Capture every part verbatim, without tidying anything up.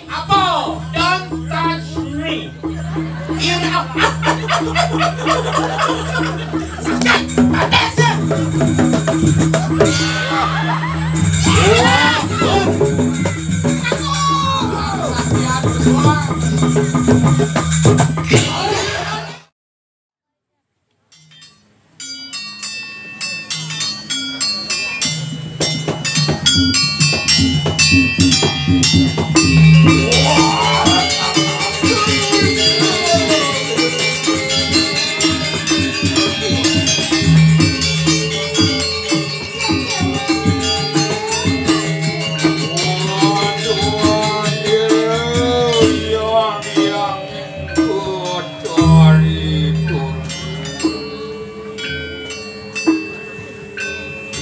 Apa? Don't touch me. You know.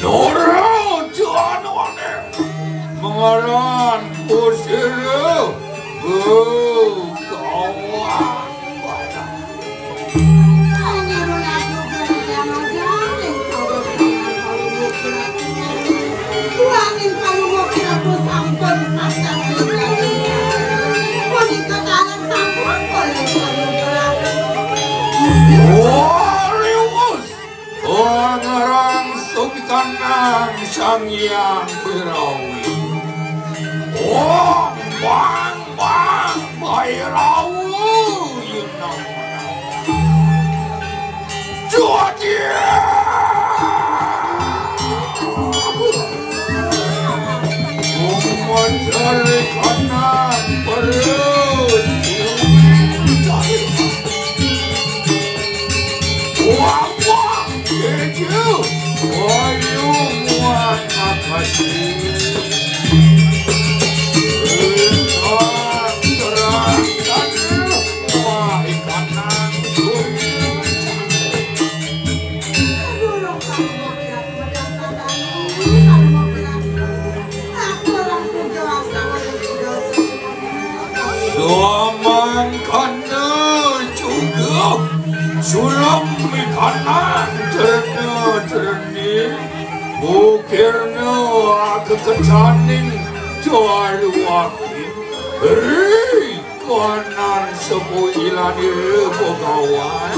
Nora Janwane mengaran kusir kawan. Wariwus, pangarang sukikanang Sang Hyang Birawi. Om Bang Bang Bhairawa, you know. Jodian! Mencari kanan perut. Wah, wah, keju. Ayo, muat makasih. Terang, terang, wah, kanan. Samangkana juga sulem mikanan terna-terni, bukirna kekecaning Jwaluwati. Ri! Kanan sepuh ilane Begawan.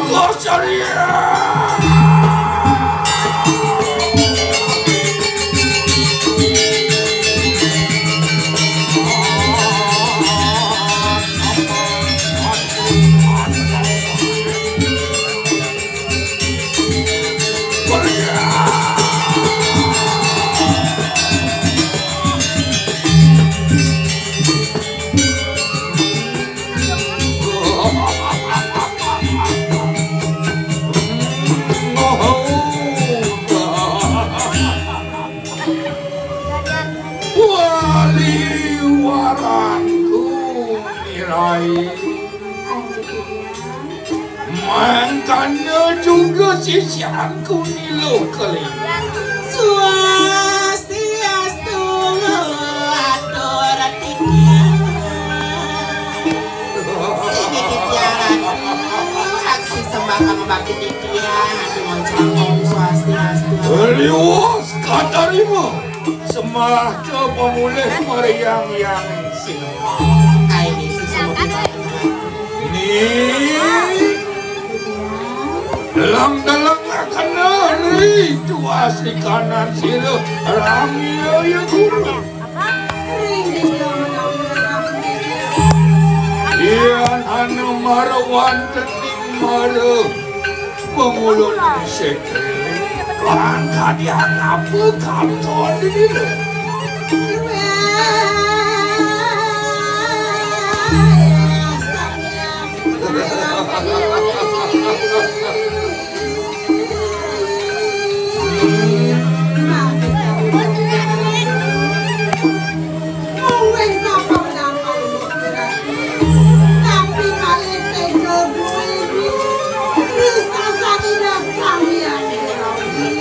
Lestari. Wali warangku mirai. Mangkana juga sisianku nilu kali. Swastiastu, atur titiang. Sini titiang Ratu, aksi sembah pangabakti titiang, ati moncang Om Swastiastu. Liwat katarima. Sembah ka pamulih Maryang Hyang Sinema. Ai, ni si semua. Ni. Dalam-dalam kena ri tuas di kanan sila. Ramia ya guru. Yan anu marawan teting mara. Pengulun sekre, langkah dia ngapa kantor di diri? Tapi malih tejo duri, bisa sakina Sang Hyang Birawi.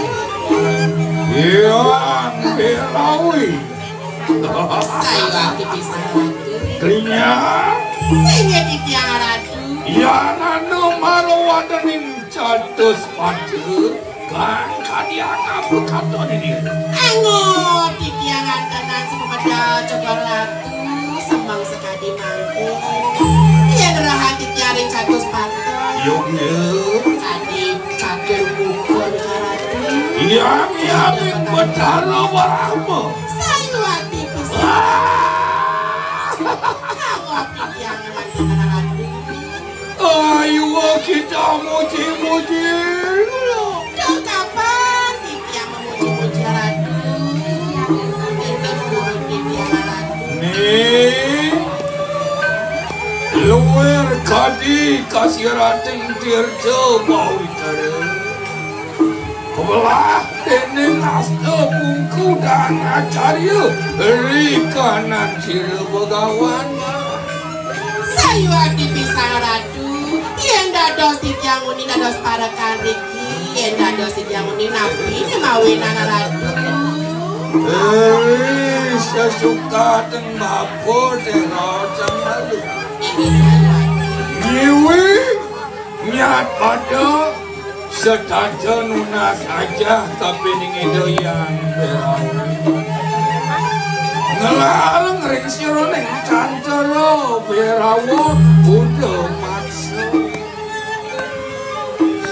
Hyang Birawi. Sayuwakti pisan, Ratu. Klinya. Sing nggih titiang, Ratu. Yan anu maruwadening catus pada. Kang kadiang apa katon ini? Anggo titiang antenan si pemedal cokor ratu, semeng sekadi mangkin. Yen rahan titiang ring catus panten. Yo, yo. Kadi catur mukul karatu. Iya, iya, ring Betara Brahma. Sayuwati pisan. Ah! Anggo titiang antenan ratu. Ayo kita muji-muji. Duh, kapan titiang memuji-muji Ratu? Enten guru titiang Ratu. Nih, luwir kadi kasirating tirta pawitra. Kebelah dening asta bungku dan acarya ri kanan sira begawan. Sayuwati pisan Ratu, yen dados titiang uning dados parekan riki, yen dados titiang uning napi ne mawinan Ratu? Eh, sesukaten bapa dera jang lalu. Inggih Sayuwati. Nyiwi nyat pada setata nunas ajah kapining Ida Hyang Berawa. Nglareng ring siraning cantara Berawa Buddha Paksa.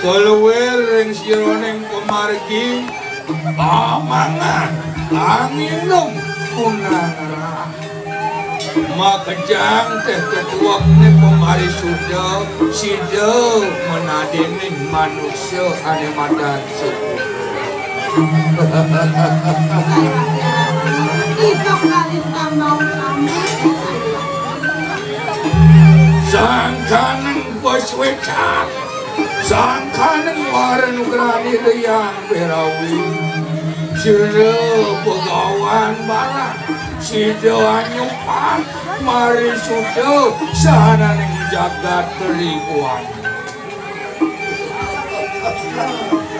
Saluwir ring siraning pamargi amangan anginum punang rah. Makejang teh tetuekne pamarisuda, sida menadening manusa ane madan suku. Sangkaning paswecak, sangkaning waranugrahane Hyang Berawi. Sira begawan barang, sida anyupan marisuda sahananing jagat tribuan.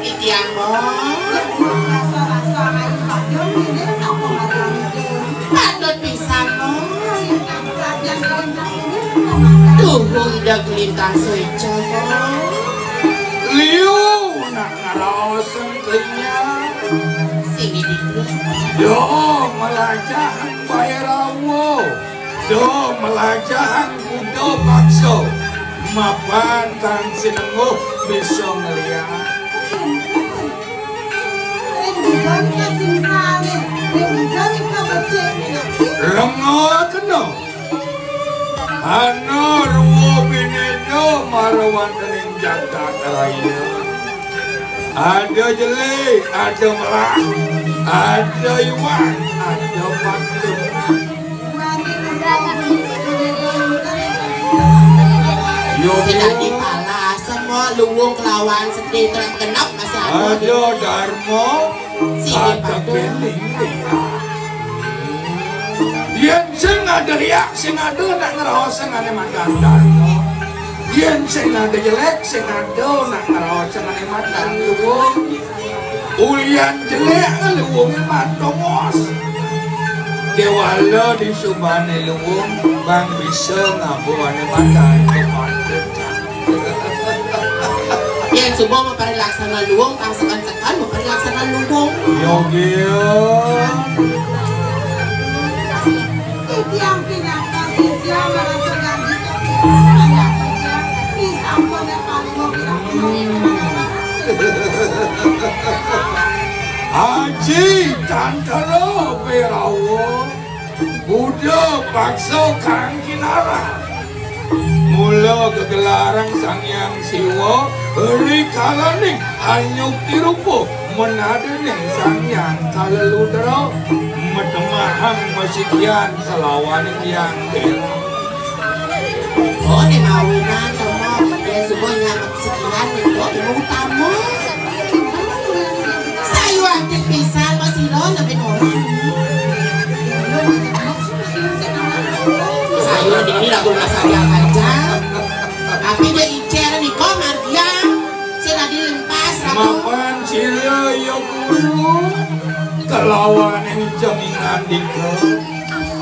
Titiang, Mbok. Patut pisan, Mbok. Duhung Ida Kalintang Sueca, Mbok. Liu nak ngaraos sengkenya. Sing ditu. Yo melajah Bhairawa. Yo melajah Buddha Paksa. Mapan kang sinengguh bisa ngeliat. Rengga kena. Ana rwa bineda mara wantening jagat raya. Ada jelik, ada melah, ada iwak, ada patut. Yo, sing dadi palas, semua luwung kelawan sedih terang genep masih ada. Ada dharma, sing ada dipadu. Kening. Yen sing ada liak, sing ada nak ngraos sing ane madan dharma. Yen sing ada jelek, sing ada nak ngraos sing ane madan luwung. Ulian jelek luwunge matongos. Kewala disubane luwung, bang bisa ngaba ane madan kepatut. Yen suba maparilaksana luwung, pang seken-seken maparilaksana luwung. Yogia. Titiang pinaka sisya marasa ganti. Disampun ya paling mau pinaka. Aji Tantara Berawa. Buddha Paksa kang kinarah. Mula gegelarang Sang Hyang Siwa, rikalaning anyukti rupa menadening Sang Hyang Kaleludra, medemahang masikian kelawan Hyang Dera. Oh, ne mawinan, Tomo, ya, semua nyang sekian itu, ini utama. Sayuwati pisan, Mas Iro, sampai orang. Sayuwati ini lagu rumah saya aja. Tapi dia icer, Niko, Margia. Sing dadi lempas, Ratu. Mapan sira ya guru, kelawaning jeng ngandika,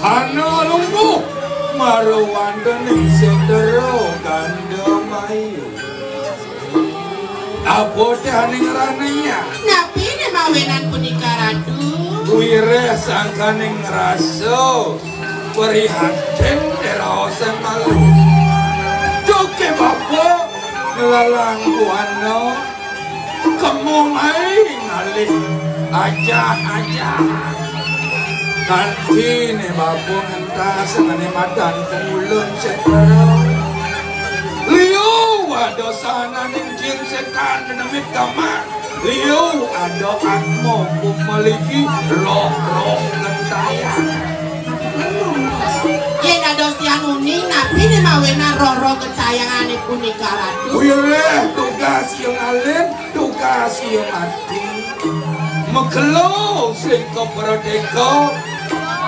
ana lumbuh mara wantening Setara Gandamayu. Apa teh aning ranaya? Napi né mawinan punika, Ratu? Wiréh sangkaning rasa prihatin raosan malu. Duké bapa nglalang buana, kema mai ngalih ajah-ajah. Kanti né bapa ngentas ngané madan pangulun sétra. Liu ada sananing jin sétan nemit gaman. Liu ada atma kumaligi, roh-roh gentayangan. Yén dados tiang uning, napi né mawinan roh-roh gentayangané punika, Ratu? Wiréh tugas ia ngalin, tugas ia mati. Makelo sing kaprateka,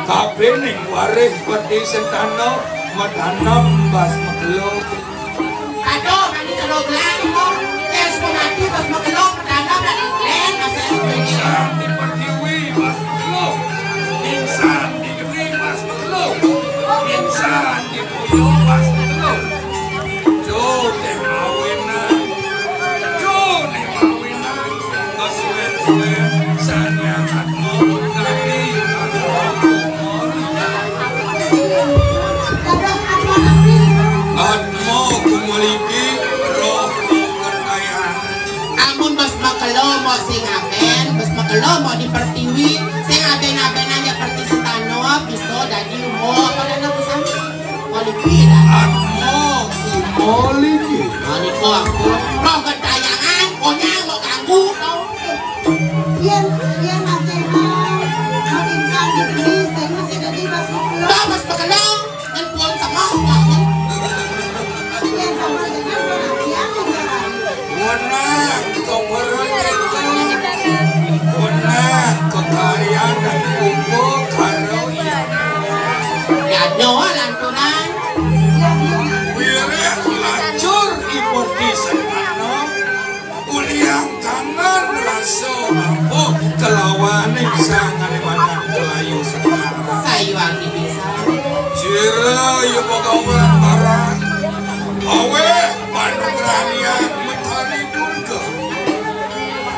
kapining warih peti sentana, matanem bas makelo. Aduh, mani karo gelang, kok. Yén semati bas makelo, matanem, lén, asal. Pingsan di pertiwi bas makelo. Pingsan di geni bas makelo. Pingsan di puyuh bas makelo. Jo teh mawinan. Jo né mawinan. Kasuwén-suwén Sang Hyang Atma dadi Atma Kumaligi. Atma Kumaligi, roh gentayangan. Amun bas makelo mok sing abén, bas makelo mok di pertiwi, sing abén-abénan ya perti sentana, bisa dadi mok apa dana pusaka? Kumaligi dah. Atma Kumaligi. Manika aku. Roh gentayangan, konyang mok ganggu, tau. Yén, yén masih mau, mau pingsan di geni, sing masih dadi bas makelo. Bas makelo, nyen pun sengah, Pak, nyen. Yén sama dengan perhatian yang terakhir. Wenang keberanian, wenang kekaryan dan kumpul karo iya. Ya, nyawa lanturan. Wiréh lacur ipun di sentana. Ulian kangen rasa apa kalawaning sangané madan kalayu sekar. Sayuwakti pisan. Sira ya pagawan barang. Awéh panugrahan Hyang Betari Durga.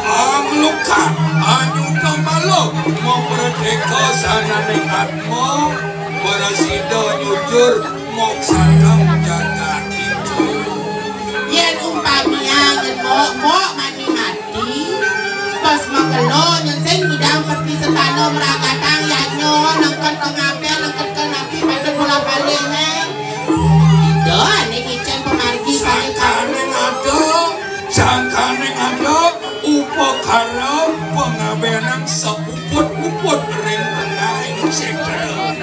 Anglukan anyuda malu mapradéka sananing atma, prasida nyujur moksareng jagat ijo. Yén umpamiang mok, mok mani mati, bas makelo nyen sing ngidang perti sentana mragatang yadnya, nengket ka ngabén, nengket ka napi, patut bola-balik, né. Ida ané ngicén pamargi sané. Sangkaning ada, sangkaning ada, upakara pangabénan sapuput-puput ring tengahing sétra.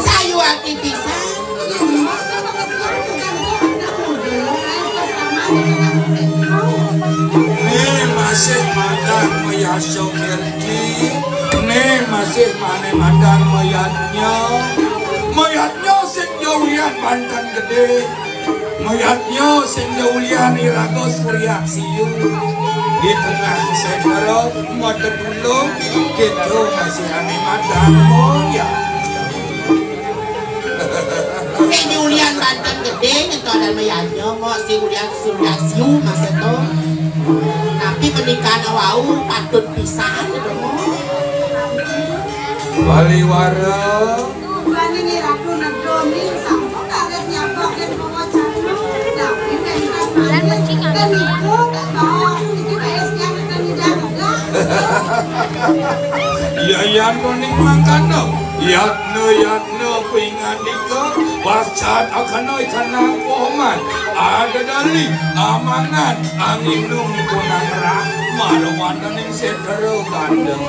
Sayuwakti pisan. Né masih madan mayasa kirti, né masih mané madan mayadnya. Mayadnya sing jauhian banten gedé. Mayadnya sing diulian iraga Surya Siu. Di tengah sétra mata dulu, kita masih ané madan moya. Sing diulian banten gedé, nyentoh dan mayadnya, mok sing ulian Surya Siu, maksud to. Tapi pernikahan wau patut pisan, gitu, mok. Baliwara. Tuh, bani ni Ratu Nedoni, sampun raris nyabak dan bawa cakna. Tapi pentas manjing, dan ibu tak bawa, iki baes yang akan dijaga. Iya, iya, kuning mangkana. Yatna, yatna, kuwi ngandika, pascat akana ikanang poman. Ada dali, amangan, anginung kunang rah, marawandaning sétra kandhang.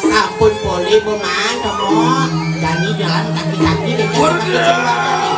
Sampun polih, Bu Man, temu. Jani jalan kaki-kaki, dadi semakin keluarga nih.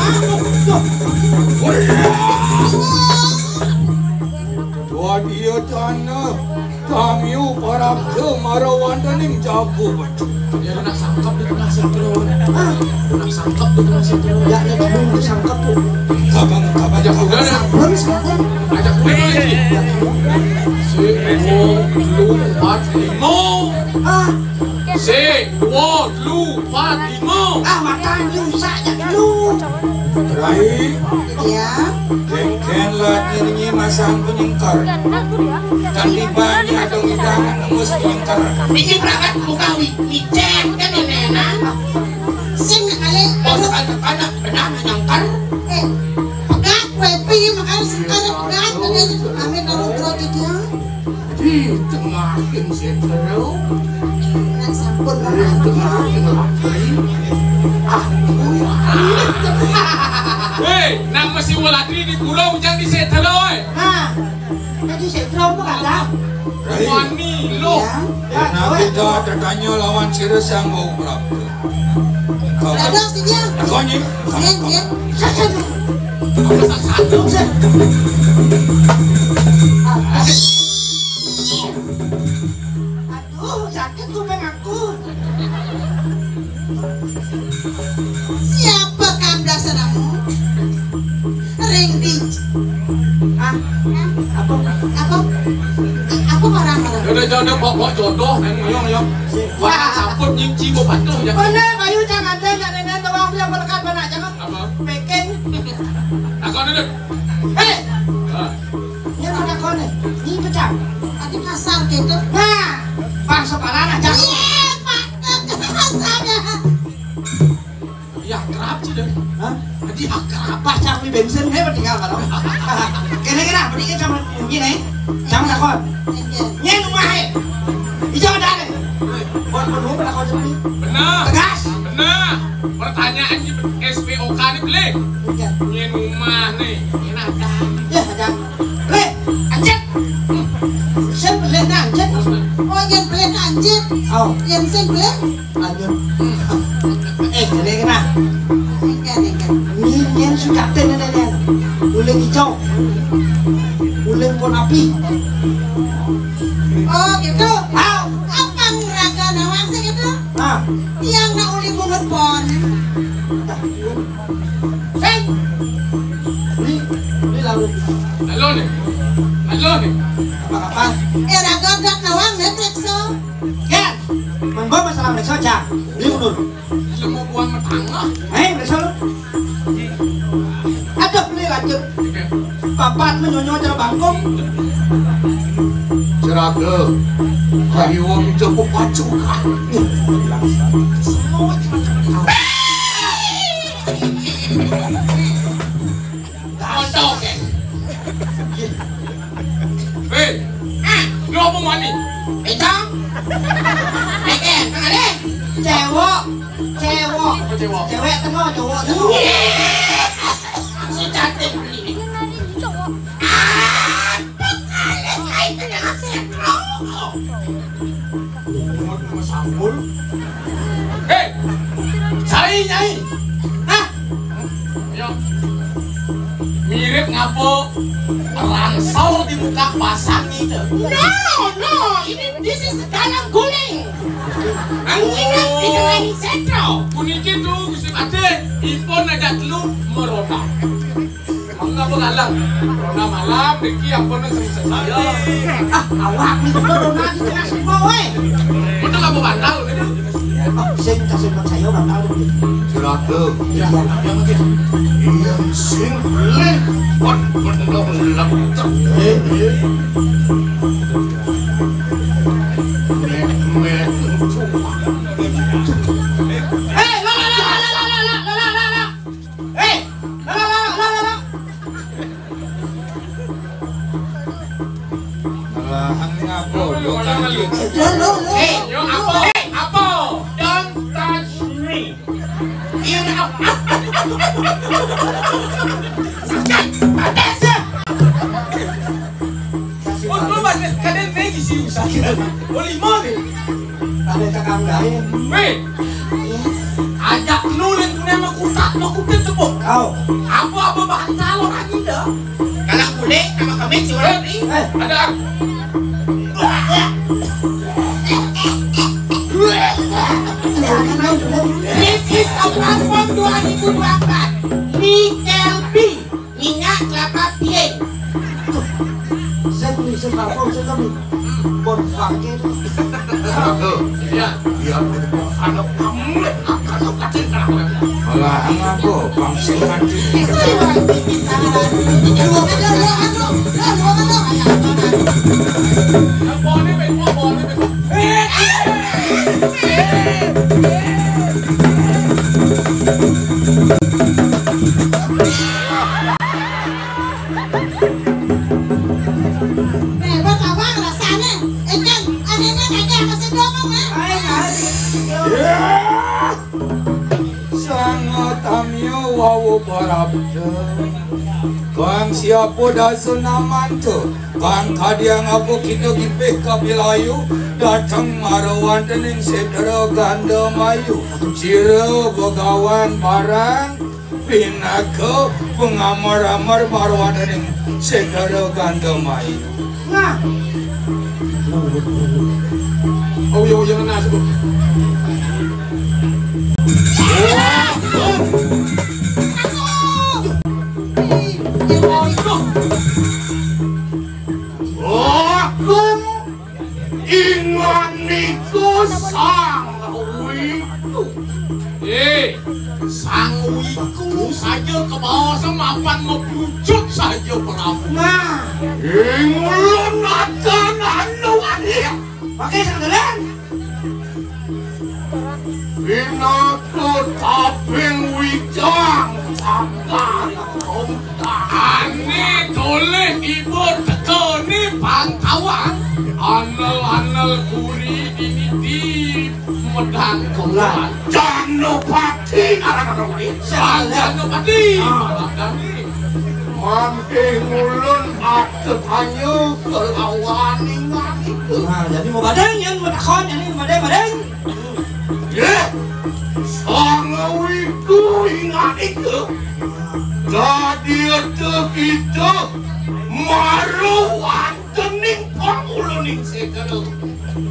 Waduh, iya tanah. Kami parabda marawandaning jago, Bacok. Ya, nak sangkep di tengah sentro. Ah, nak sangkep di tengah sentro. Ya, nak dulu sangkep, Bu. Kapan, kapan? Ajak udah dah. Sampun, sampun. Ajak udah lagi. Sik, dua, telu, empat, lima. Ah. Sik, dua, telu, empat, lima. Ah, matang lu, sak, jak lu. Rai. Ya. Kén latnyané masang panyengker. Kan tibané ada ngidangan nembus panyengker. Niki berangkat buka wi, micek kan enak. Sing kali. Bos anak-anak benar nyengker. Eh, pegat, wepi, makanya sekarang pegat, amin, kalau grogi dia. Di tengahing sedero. Nah, sampun, Pak. Di tengahing latri. Ah, kuwi. Hei, nang mesti welatri di pura, ujang di sedero, eh. Nah, jadi sedero apa kata? Wani, lo. Ya. Ya, nah, kita tertanya lawan sira sang bau berapa. Dados, Dinda. Takon, Nyi. Nggih, nggih. Aduh, sakit kuping aku. Siapa kang dasaramu? Ring di. Ah, apa? Apa? Apa orang-orang? Jodoh, jodoh, bok, bok, jodoh, neng, ayo, ayo. Wah, sampun nyingci, bok, patuh, ya. Bener, ayo, jangan, jangan, jangan, jangan, jangan, jangan, jangan, jangan, jangan, Apa? Peking. Takon dulu. Hei! Ah. Ini mau takon nih. Ini pecah. Tadi kasar gitu. Nah, pas sekolah aja. Iya, Pak. Kasar ya. Ya, kerap sih deh. Hah? Tadi hak kerap. Pas cang beli bensin, hei, tinggal kalau. Kira-kira, beli sama ini nih. Sama takon. Iya. Nyén umahé? Ijo dadi. Buat menunggu pada kau jadi. Benar. Tegas. Benar. Pertanyaan di S P O K ini beli. Iya. Nyén umah nih. Enak dah. Ya, ada. Beli. Anjir. Sing beli nah, anjir. Oh, nyén beli nah, anjir. Oh. Nyén sing beli? Lanjut. Eh, jadi kena. Ini nyén sudah ten ada dia. Uling hijau. Uling pun api. Oh, gitu. Ah. Apa raga nawang sih gitu? Ah. Tiang nak uli bungut pon. Hei. Ini, ini lalu. Halo nih. Halo nih. Apa-apa? Eh, raga dak nawang nih, periksa. Ya. Membawa masalah periksa, Cak. Ini mundur. Semua buang matangah. Hei, periksa lu. Ada beli lanjut. Papat menyonyo cara bangkung. Ceraga. Kayu wong ijo pacukan. Semua macam. Contoh, Ken. Hei, lu apa mani? Itu. Ken, kenalin. Cewek. Cewek. Apa cewek? Cewek tengah, cowok tengah. Si cantik ini. Apa kali kaitannya dengan sentro? Sampul. Hei, cai nyai. Hah? Yo. Mirip ngapa rangsel di muka pasang itu? No, no, ini this is dalam guling. Angin di tengah sentro. Puniki tuh Gusti Patih, ipun aja telu meroda. Mangga apa galang? Corona malam, niki ampun sering saya. Ah, awak nih corona di tengah semua, weh. Betul apa bandal gitu? Oh, sing kasih percaya bandal gitu. Seraga. Iya. Iya, sing beli. Wan, bener lem. Eh, eh. Mek, mek. Eh, la, la, la. Eh, la, la, la. Malahan ngapa lo kan gitu. Lo, lo, lo. Eh, yo, apa? Eh, apa? Don't touch me. Iya, apa? Sakit, panas ya. Untuk banyak kadang lagi sih usaha. Oh, lima nih. Ada cakap lain. Weh, ajak nulis punya makutat, makutat tepuk. Kau. Apa-apa bahan calon lagi dah. Kalau kulit sama kami curang nih. Eh, ada. This is a platform dua ribu dua puluh empat. Mi L P, minyak kelapa piring. Set mi set platform set kami. Pon fakir. Iya, iya, anak kamu, anak kecil, anak. Alah, ngapa bangsa mati? Nih, buat awak rasanya. Ikan, anehnya kagak masih ngomong, eh. Sangat amio wau barabda. Kang siapa dasa namanta? Kang kadiang apa kita gipih kapilayu? Dateng marawantening sedera ganda mayu. Sira begawan barang pinaka pengamar-amar marawantening sedera ganda mayu. Nah. Oh, iya, iya, nah, sebut. Aku ingan iku sang wiku. Eh, sang wiku saja kebawa semapan meprucut saja perahu. Nah. Ing ulun akan anu anik. Pakai sandalen. Pinaka taping wijang sangkan omtane dolih ibu tekeni pangkawang. Anel-anel kuri dini di medang kemlan. Janopati ngaran orang lain. Janopati. Ah. Malah kami. Mangke ngulun atetanya kelawan ingan itu. Nah, jadi mau badeng, yang mau takon, jadi mau badeng, badeng. Ya, sangawiku ingat itu. Jadi itu kita maruan tening panguluning segera.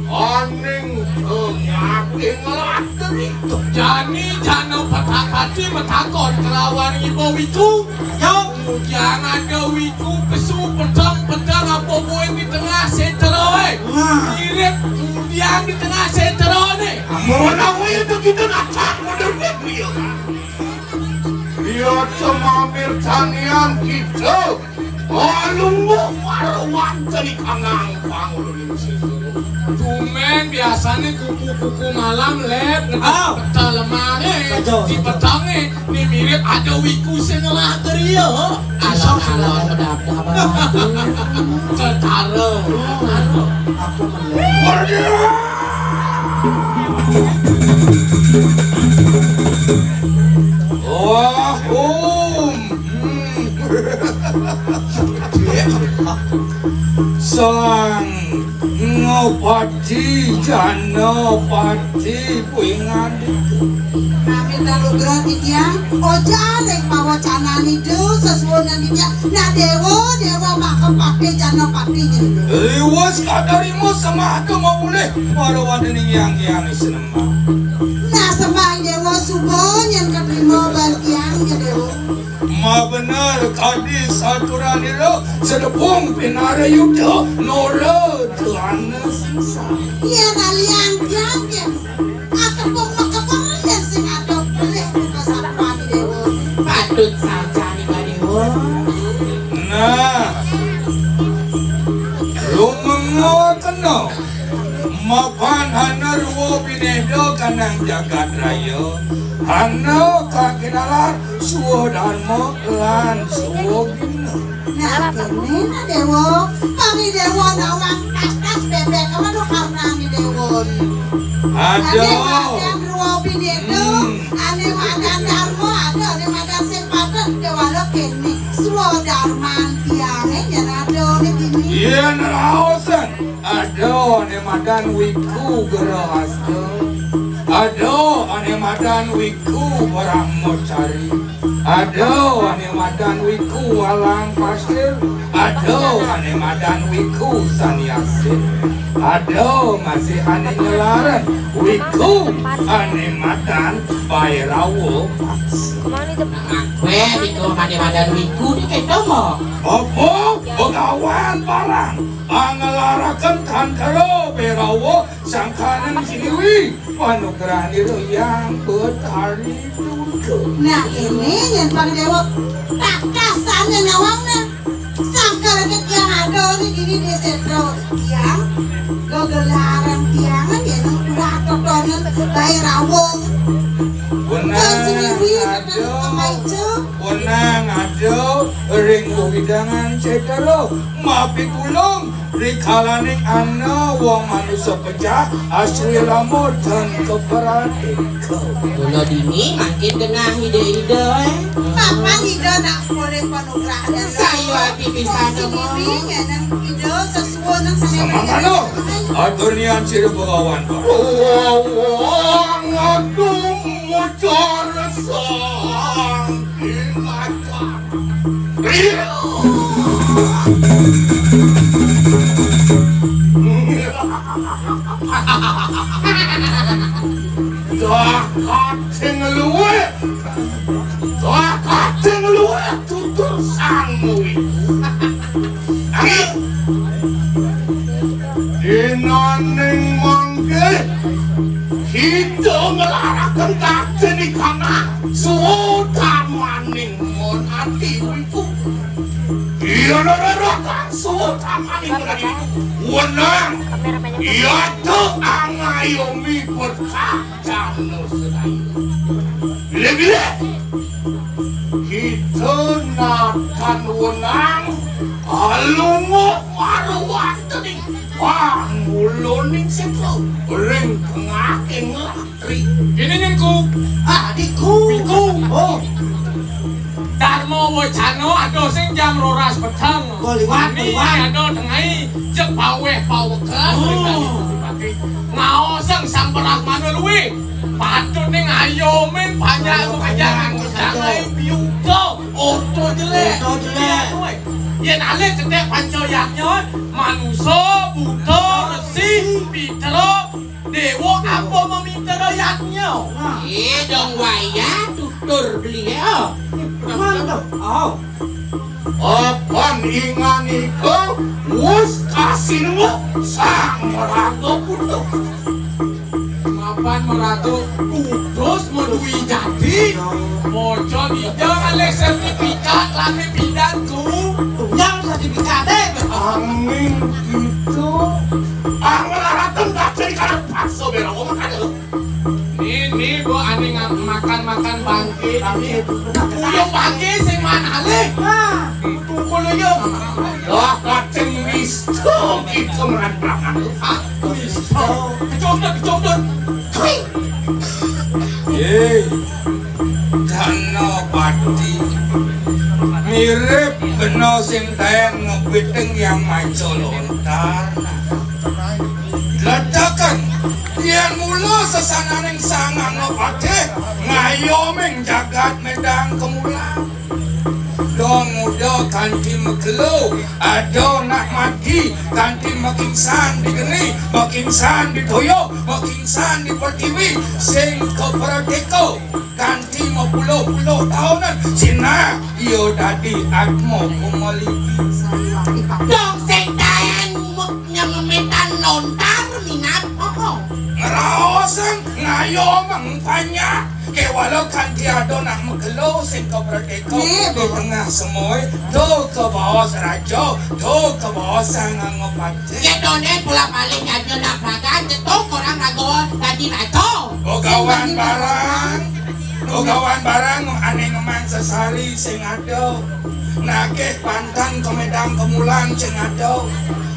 Aning tengah ing lateri. Jani jana petak hati metakon kelawan ibu wiku. Yo. Kemudian ada wiku pesu pedang-pedang apa buin di tengah setera, eh. Wah. Mirip kemudian di tengah setera, nih. Menawi itu kita nak tak modern dia. Iya, cemamir tanian kita. Alungguh marwan teri kangang pangulun sesungguh. Tumen biasane kuku-kuku malam, Lep, ngedek peta lemare, di petange, ni mirip ada wiku sing ngelah teriya. Alam-alam bedabdab. Cetara. Anu, aku menang. Wah, um. Sang ngopati jana pati kuingan. Kami talugra titiang, oja ring pawacanan itu sesuunan titiang. Nah, dewa, dewa maka pati jana pati gitu. Liwas kadarima semah kemawulih para wadining yang yang senema. Nah, semah dewa suba yang keterima bantiang ya dewa. Mabener kadi saturanira sedepung pinara yuda nora tuana singsa. Iya, nah, liang tiang, ken. Atepung mekeper yang sing ada pelih buka sapan dewa. Patut saja nih, Pak Dewa. Nah, lumenga kena. Mapan hana ruwa bineda kanang jagat raya. Hana kakinalar suwa dharma lan suwa gina. Nah, kene, nah, Dewa. Kami Dewa nawang tas-tas bebek, apa tuh karena ini Dewa? Aduh. Ane madang ruwa bineda, hmm, ane madang dharma, ada ane madang sing patut, Dewa lo kene. Suwa dharman tiange, yen ada ane kene. Yen raosan. Ada ane madan Wiku Gerahasta. Ada ane madan Wiku Brahmacari. Ada ané madan Wiku Walang Pasir, ada ané madan Wiku Saniasin, ada masih ané ngelarang Wiku ané madan Bairawa Paksa. Nah, kowe Wiku ané madan Wiku iki kéto kok. Apa? Begawan barang. Pangelaraken Kantara Bairawa sangkaning siniwi. Panugrahan Ira Hyang Betari Durga. Nah, ini yang Pangdéwa takasane nawangna. Sangkal tiang ada di dini di setro tiang, gegelarang tiangan ya nang ulah totonan bae rawung. Wenang Kasih ada, wenang ada ring wewidangan cedera, mapi tulung rikalaning ana wong manusa pecah, asri lamut dan keperadika. Mula dini mangkin genah ide-ide, eh. Papan ide nak boleh panugrahan. Saya ati pisan, Sini Mama. Ngenang ide sesuai nang sama. Samangkana, atur nian sira Begawan. Wong aduh mucar sang. Dah kacing luwih. Dah kacing luwih tutur sangmu iku. Dinaning mangke kita ngelaraken kaden ikana suutamaning mon ati wiku. Iya loro kang suutamaning mon ati wiku. Wenang. Iya tuh angayomi berkah. Carno sedaya. Bilih-bilih kita natan wenang alunguh marwantening pangulaning setra ring tengahing latri. Ini nyengku. Ah, diku. Biku. Oh. Dharma Wacana ada sing jam rolas peteng. Kok liwat, Wani liwat. Ada tengai, jeg paweh pawekas, oh. Ngaoseng Sang Brahmana luwih. Patut ning ayomin panjang panjang jangai piuga. Oto jelek. Oto jelek. Yen alih cedek panca yadnya, manusa, buta, resi, pitra, dewa, apa mamitra yadnya. Nah. Eh, dong wayah tutur beliau. Mantap. Oh. Apan inganika wus kasinengok Sang Maraga Putus. Mapan Maraga Putus maduwi jati. Maca ida kalih sertifikat lami pidan ku. Tunggal sertifikate. Angin kita. Angel araten tak jadi karep paksa berawa makane lho. Ni, ni, Bu, ane ngam-, makan-makan bangke. Bangke. Uyuh bangke sing man alih. Nah, tungkul uyuh. Lah, kaceng wis. Tuh, gitu meran prakan. Ah, wis. Kecundut, kecundut. Hei. Danapati. Mirip bena sing taen ngepiting yang maca lontar. Ledakan. Yen mula sesananing Sang Angopatih ngayoming jagat medang kemulan. Dong muda kanthi makelo, ada nak mati kanthi makingsan di geni, makingsan di toya, makingsan di pertiwi, sing kaprateka kanthi mapuluh-puluh taunan, sinah iya dadi atma kumaliti. Dong sing taen muk nyememitan lontar minat, oh, oh. Ngraosang ngayomang panyak, kewala kanthi ada nak makelo sing kaprateka. Nih, di Bu. Tengah semoy, do kabaos raja, do kabaos Sang Angopatih. Yadone pula paling jadinya nak pragan, cetuk orang raga dadi raja. Begawan barang, begawan barang ane ngemang sesari sing ada. Nagih pantan kemedang kemulan sing ada.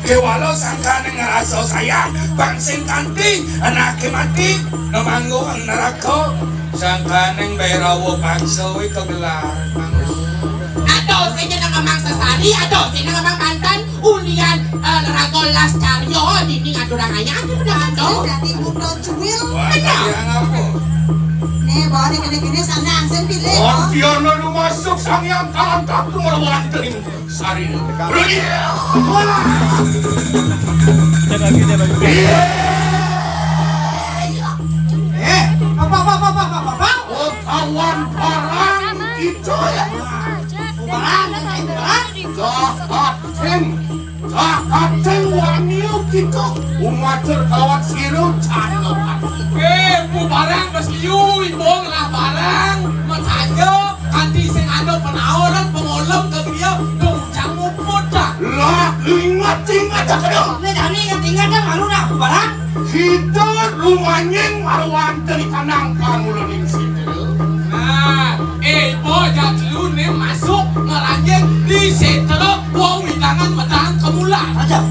Kewala sangkane ngrasa sayang, bang sing kanthi anake mati, nemanggung neraka. Sangkaning Bairawa paksa wi kegelar. Aduh, sing jeneng ngemang sesari, aduh, sing jeneng ngemang pantan. Ulian, eh, raga las carya dini ngaturang ayah, aku udah ada. Dadi buta cuwil. Wah, bener. Yang apa? Eh, bawa deh, gini-gini, sana langsung pilih. Wong dia nu masuk Sang Hyang Kalangkap tu malah wanteng. Sari. Eh, apa, apa, apa, apa, apa, apa? Oh, kawan barang itu ya. Barang, barang. Jahat, Cing. Kakaceng wani kita umatur kawan sira cangkepan. Eh, bubarang bes liu, imbung lah barang, matanya, kanti sing anu penaoran, pengolem ke dia, dong jang muput dah. Lah, ingat-ingat aja kena. Ini dah ni ingat-ingat dah malu dah, bubarang. Kita rumanying marwanteng kanang pangulaning sida. Nah, eh, boy, jak lu ni masuk ngeranjing di setra wong widangan medang kemula. Aja.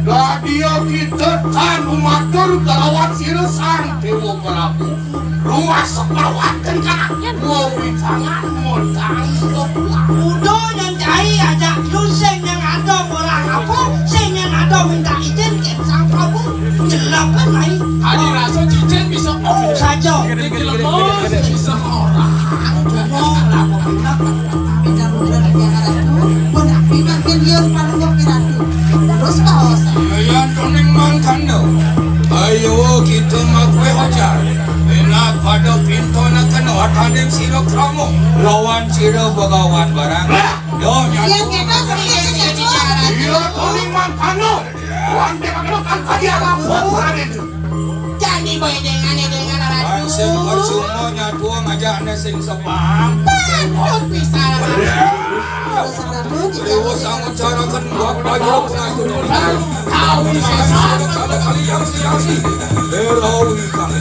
Dadia kita tan umatur kalawan sira Sang Dewa Prabu. Ruas marwanteng kanang wong widangan medang kemula. Udah nyancai aja lu sing yang ada orang apa, sing yang ada minta izin ke Sang Prabu. Nyelapkan mai. Adi rasa cicin bisa oh saja. Ini lemos bisa orang. Mau lakukan apa? Minta mudah yang ada tu, pun aku makin dia paling kira tu. Terus kau sa. Yan tuning mangkanda. Ayo kita makwe hojar. Enak pada pintu nak kena hatanin sila kamu. Lawan sila bagawan barang. Doh nyatu. Yang kita pergi. Iya, tuning mangkanda. Wan dia kena kan kaya apa itu. Jadi boy dengan dengan ratu. Sing percuma nyatu ngajak ne sing sepaham. Patut bisa. Dewa sangat cara kan buat baju pengatur. Tahu bisa. Kali yang siasi. Berawi kami.